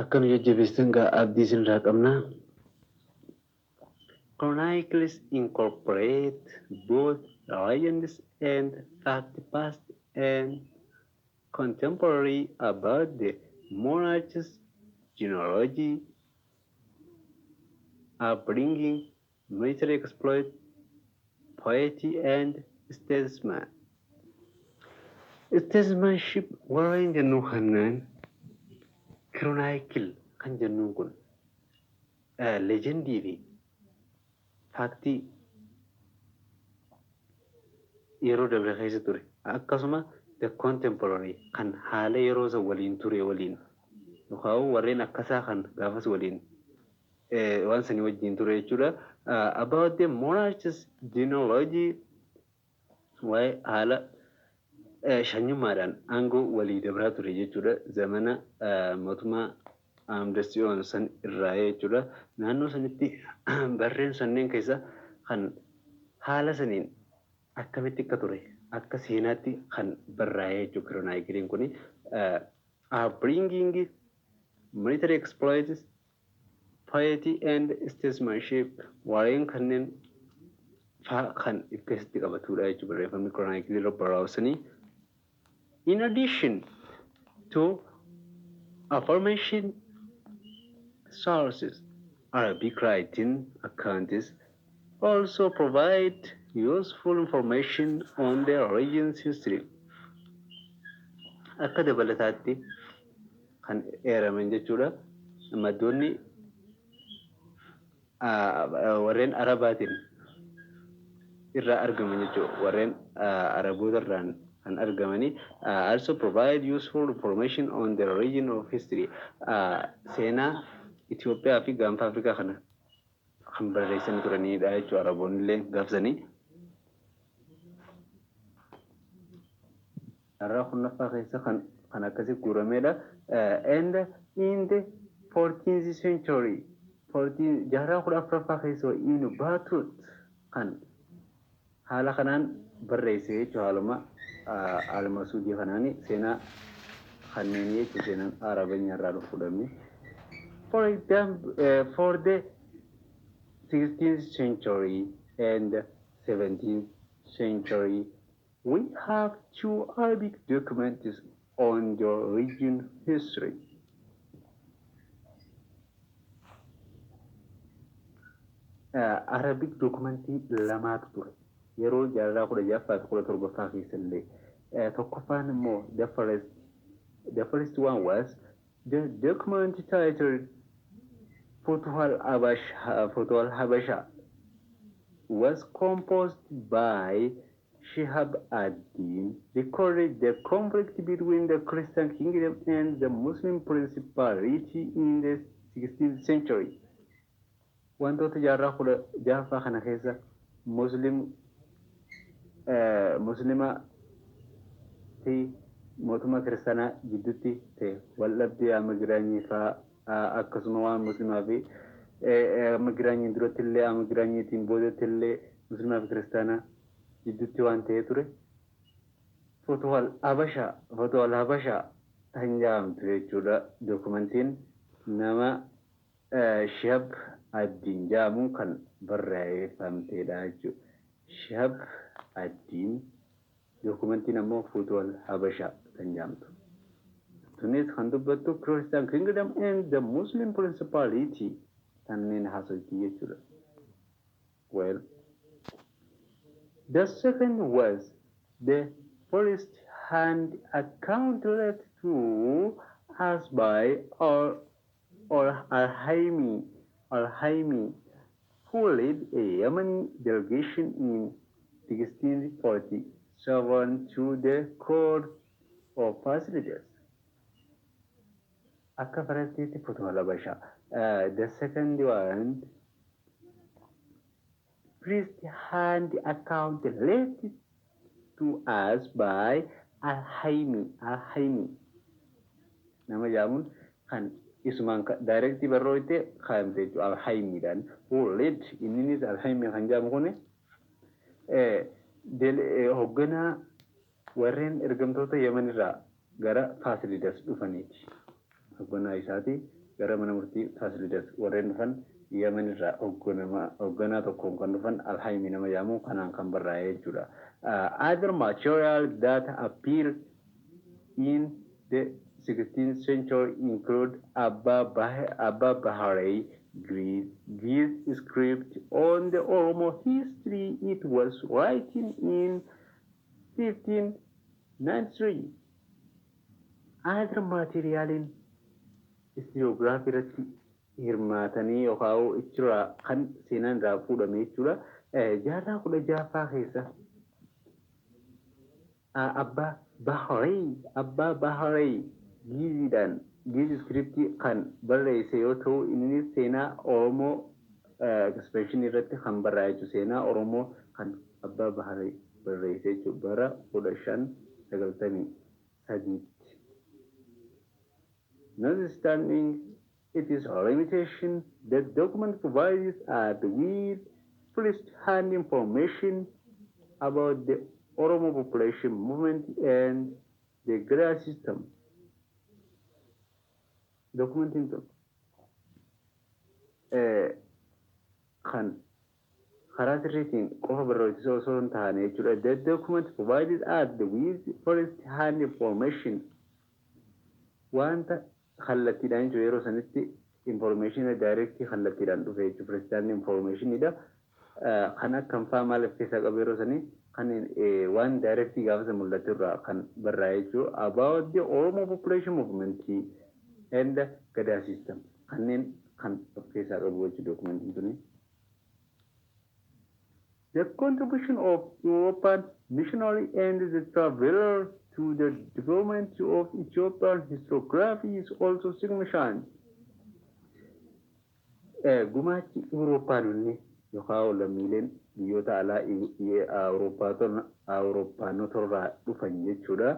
Akka nu jajjabeessitan gaa abdii isinirraa qabna. Chronicles incorporate both legends and fact, past and contemporary, about the monarch's genealogy, upbringing, military exploit, piety, and statesman. Statesmanship warreen jennu kanneen chronicle kan jennuun kun legendii fi factii yeroo dabre keessa ture, akkasuma the contemporary kan haala yeroo san waliin ture waliin yookaan warreen akkasaa kan gaafas waliin waan sanii wajjin ture jechuudha. About the monarch's genealogy, waa'ee haala shanyummaadhaan aangoo walii dabraa ture jechuudha. Zamana mootummaa Amdasiyoon san irraa jechuudha. Naannoo sanitti barreen sanneen keessa kan haala saniin akkamitti akka ture akka seenaatti kan barraa'ee jechuudha chronicleiin kuni. Upbringing, military exploits, piety and statesmanship warreen kanneen faa kan of keessatti qabatudha jechuudha barreeffamni chronicle irra barraa'u. In addition to aforementioned sources, Arabic writing accounts also provide useful information on the region's history. Akka dabalataatti kan eeraman jechuudha. Maddoonni warreen Arabaatiin irraa argaman jechuudha. Warreen Araboota irraan kan argamanii also provide useful information on the region of history. Seenaa Itoophiyaa fi gaanfa Afrikaa kana kan barreessanii turanidha jechuudha Araboonni illee gaafsanii. Jaarraa 10ffaa keessa kan akkasii guuramedha. And in the 14th century, 14 jaarraa 14ffaa keessa Ibn Battuta kan haala kanaan barreesse jechuudha, haaluma Almasuudii kanaani seenaa kanneen jechuudha, seenaan Arabanya irraa fudhame. For example, for the 16th century and 17th century, we have two Arabic documents on the region history. Arabic documentii lamaatu ture. Yeroo jaarraa 16ffaa fi 17ffaa keessa illee. Tokkoffaan immoo the first one was the document titled Futuhal Habasha was composed by Shihab ad-Din, recorded the conflict between the Christian kingdom and the Muslim principality in the 16th century. Wantoota jaarraa 16ffaa kana keessa Muslima fi mootummaa kiristaanaa gidduutti ta'e, waldhabdee Ahmad Giraanyii fa'aa, akkasuma waan Muslimaa fi Ahmad Giraanyiin duratti illee, Ahmad Giraanyiitiin boodatti illee Muslimaa fi kiristaanaa gidduutti waan ta'ee ture. Futuhal Habashaa kan jedhamtu jechuudha. Dokumentiin nama Shihab Addiin jedhamuun kan barreeffamtedha jechuudha. Shihab Addiin, dokumentiin ammoo Futuhal Habashaa kan jedhamtu. Tunis kan dubbattu Christian Kingdom and the Muslim Principality kanneen haasofti jechuudha. Well, the second was the first hand account left to us by or Al-Haimi, who led a Yemeni delegation in 1647 to the court of Fasilides. Akka farastiitti Futuhal Habashaa. The second one, first hand account left to us by Al-Haimi nama jedhamuun kan isumaan directii barreessite kaayamte jechuudha Al-Haimiidhaan. Who led, inninis Al-Haimi kan jedhamu kun hoogganaa warreen ergamtoota Yemen irraa gara Faasilidas dhufaniiti. Hoogganaa isaati. Gara mana murtii Faasilidas warreen dhufan Yemen irraa hoogganaa tokkoon kan dhufan Alhaayimi nama jedhamu kanaan kan barraa'e jechuudha. Other material that appear in the 16th century include Abba Bahrey Ge'ez script on the Oromo history. It was written in 1593. Other materialiin historiography irratti hirmaatanii yookaan achirraa kan seenaan irraa fuudhame jechuudha. Jaarraa 16ffaa keessa Abbaa Baharee Giiziidhaan Giiz scriptii kan barreesse yoo ta'u, innis seenaa Oromoo expansionii irratti kan barraa'e jechuudha. Seenaa Oromoo kan Abbaa Baharee barreesse jechuudha bara 1593tti. Notwithstanding its limitation, the document provides us with first-hand information about the Oromo population movement and the Gada system. Dokumentiin tokko kan karaa sirriitiin qofa barreessisuu osoo hin taane jechuudha. The document provided us with first-hand information, wanta kallattiidhaan jechuudha, yeroo sanitti information direct kallattiidhaan dhufe jechuudha. First hand informationidha. Kan akkam fa'aa maal of keessaa qabu yeroo sanii kan waan direct gaafa san mul'atu irraa kan barraa'e jechuudha. About the Oromo population movement and the Gada system kanneen kan of keessaa qabu jechuudha dokumentiin tuni. The contribution of European missionary and the traveler to the development of Ethiopian historiography is also significant. Gumaachi Awurooppaanonni yookaan lammiileen biyyoota alaa Awurooppaanota irraa dhufan jechuudha.